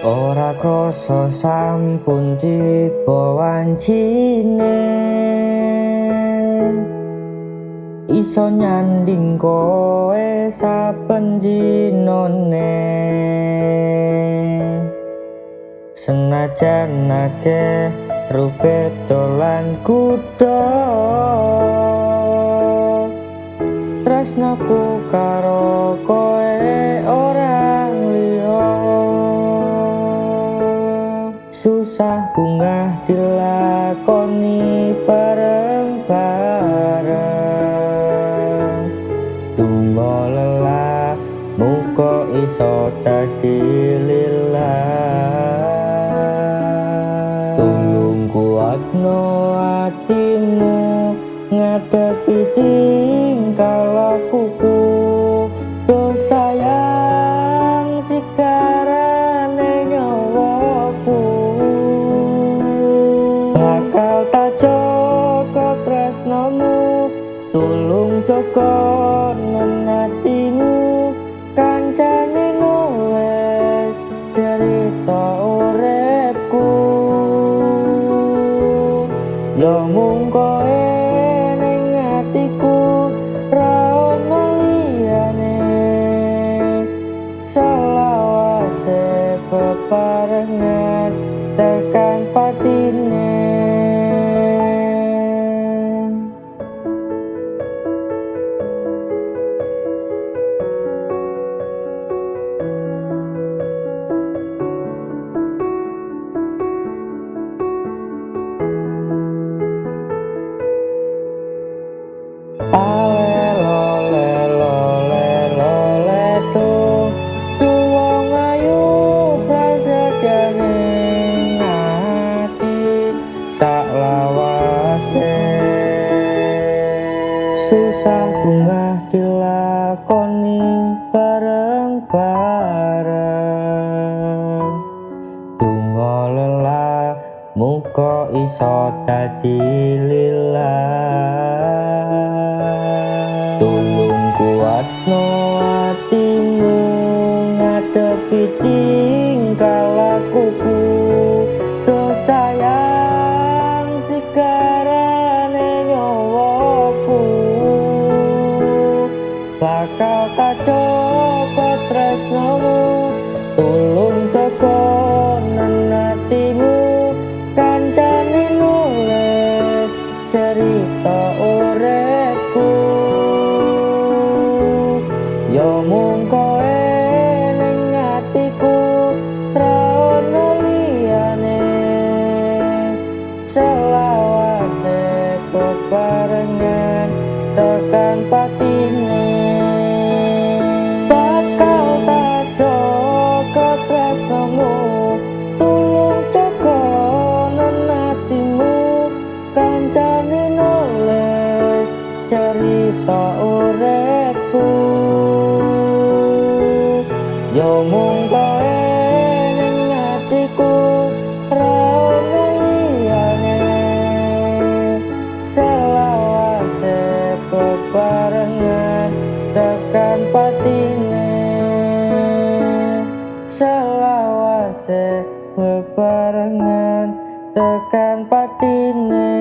Ora krasa sampun tiba wancine, iso nyanding kowe saben dinane. Senajan akeh rubeda lan kutha, tresnaku karo kowe ora liya. Susah bungah dilakoni bareng-bareng, donga lelah muga iso dadi lillah. Tulung kuatno atimu ngadepi tingkah lakuku, do sayang sikarane nyawaku. Bakal tak jaga tresnamu, tulung jaga atimu, kancane nulis cerita uripku. Ya mung kowe ning atiku ra ono liyane, selawase bebarengan tekan patine. Alelo lelo lelo leto, wong ayu prasetyane ati saklawase. Susah bungah dilakoni bareng-bareng, donga lelah muga iso dadi lillah. Tulung kuatno atimu ngadepi tingkah lakuku, do sayang sikarane nyawaku. Bakal tak jaga tresnamu, tulung jaga atimu, kancane nulis cerita uripku. Ya mung kowe ning atiku ra ono liyane, selawase bebarengan tekan patine. Bakal tak jaga tresnamu, tulung jaga atimu, kancane nulis cerita uripku. Ya mung kowe ning atiku ra ono liyane, selawase bebarengan tekan patine. Selawase bebarengan tekan patine.